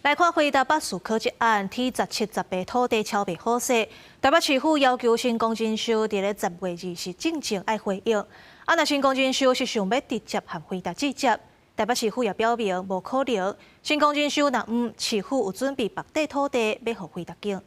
來看輝達北士科這案 T 十七、十八土地敲袂好勢，台北市府要求成功人壽佇咧10月20日進前愛回應。啊，若成功人壽是想欲直接和輝達接洽，台北市府也表明無可能。成功人壽若毋，市府有準備別塊土地欲予輝達揀。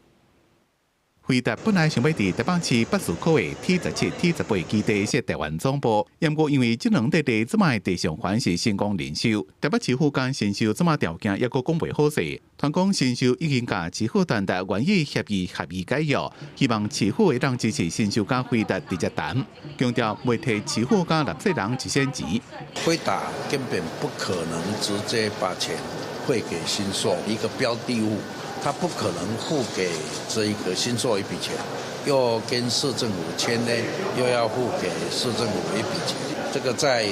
輝達本來想欲佇台北市北士科的 T 十七、T 十八基地設台灣總部，毋過因為這兩塊地這擺地上權是成功人壽，台北市府佮新壽這擺條件猶閣講袂好勢。傳講新壽已經佮市府傳達願意協議合意解約，希望市府會當支持新壽佮輝達直接談，強調袂提市府佮納稅人一仙錢。輝達根本不可能直接把錢匯給新壽一個標的物。他不可能付給這一個新壽一筆錢，又跟市政府簽呢，又要付給市政府一筆錢，這個在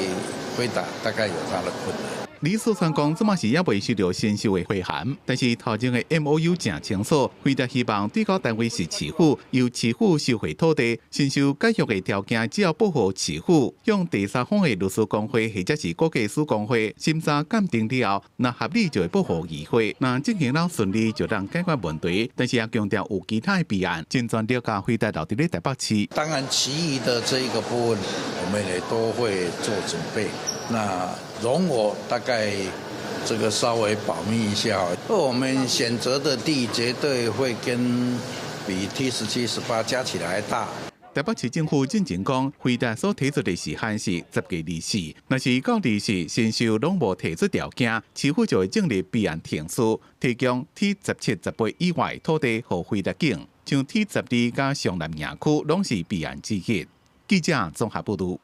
輝達大概有他的困難。李四川講，這馬是猶未收著新壽的回函，但是頭前的 MOU 誠清楚，輝達希望對口單位是市府，由市府收回土地，新壽解約的條件只要報予市府，向第三方的律師公會或者是估價師公會審查鑑定了後，若合理就會報予議會，若進行了順利就當解決問題。但是也強調有其他的備案，盡全力共輝達留佇咧台北市。當然，其餘的這一個部分，我們也都會做準備。那容我大概這個稍微保密一下，我們選擇的地絕對會跟比 T 十七、十八加起來還大。台北市政府進前講，輝達所提出的時限是10月24，若是到24新壽攏無提出條件，市府就會進入備案程序，提供 T 十七、十八以外土地予輝達揀，像 T 十二佮雙南營區攏是備案之一。記者綜合報導。